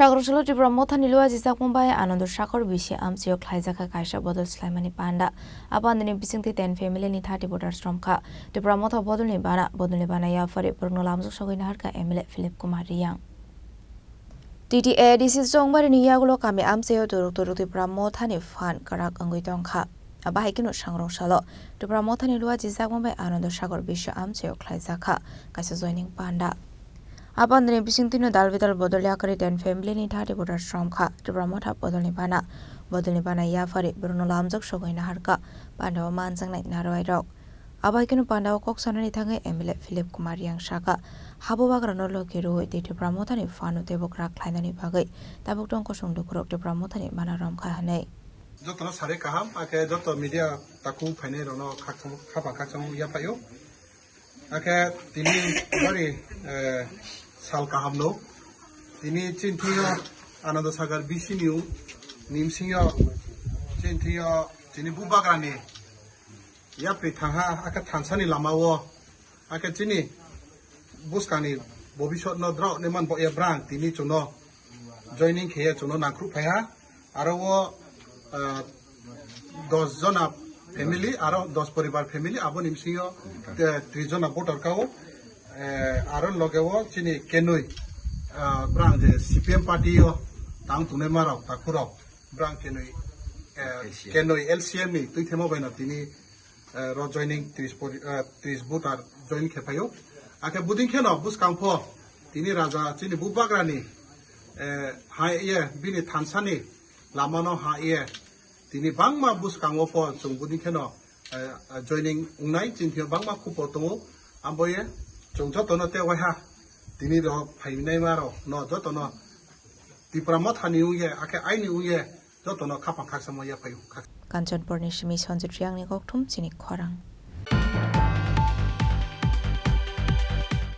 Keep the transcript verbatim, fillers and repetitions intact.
Sagrosalo Tipra Mothani luajijakma bai Anando Sagar bisi amchaio khlaijakha kaisa bodol swlaimani panda. A pandani bisingtwi ten family ni thirty voters romkha. Tipra Motha bodolni bana, bodolni bana yaphari borokno lamjak sogwi naharkha M L A Philip Kumar Riyang. T T A D C Chongbarini yagulo kami amchaio turuk turuk Tipra Mothani phan kwrak wngwi tongkha. Abo hai kheno sangrong salo Tipra Mothani luajijakma bai Anando Sagar bisi amchaio khlaijakha kaisa joining panda. A pandani bisingtwino dal bidal bodol yakarwi ten family ni thirty voters romkha Tipra Motha bodolni bana. Bodolni bana yaphari borokno lamjak sogwi naharkha pandao manjaknai narwai rok. Abo hai kheno pandao kok sanani thangwi M L A Philip Kumar Riyang saka, habo bagrano logi rwui tei Tipra Mothani phano teibo kwrak khlainani bagwi tabuk tong kosong lukurok Tipra Mothani bana romkha hwnwi. Jotono sari kaham, ake joto media takhuk phainai rokno khakchangma, khapang khakchangma yaphaio. Ake tini bari, eh, sal kaham no. Tini chini thwiyo Anando Sagar bisi ni u, nimsingyo chini thwiyo chini bubagrani yapri thangha, ake thansani lama o, ake chini bwskangni bobisot no drao ne man bo ya brang tini chuno joining khe ya chuno nangkhruk phaiha. Aro o, ah, dos jona family, aro dos poribar family, aboni bisingo, eh, tris jona voter kao, eh, aro loge o chini kenui, ah, brang je C P M party o tang tunai marok, takhurok, brang kenui, eh, L C M. Kenui L C M ni twi themo bai no tini, eh, ro joining tris pori-, eh, tris voter join khe phaio. Akhe buding kheno bwskang pho tini raja chini bubagrani, eh, ha ye bini thansani lamano ha ye tini bangma bwskango pho chwng buding kheno, eh, joining wngnai chini thwiyo bangma khupo tongo. Abo ye chwng jotono tei waiha tini ro phainai ma rok no jotono Tipra Mothani wngye, akhe aini wngye jotono khapang khakchangma yaphaio. Kanchanpurni simi Sanjit Riyangni kokthum chini khorang.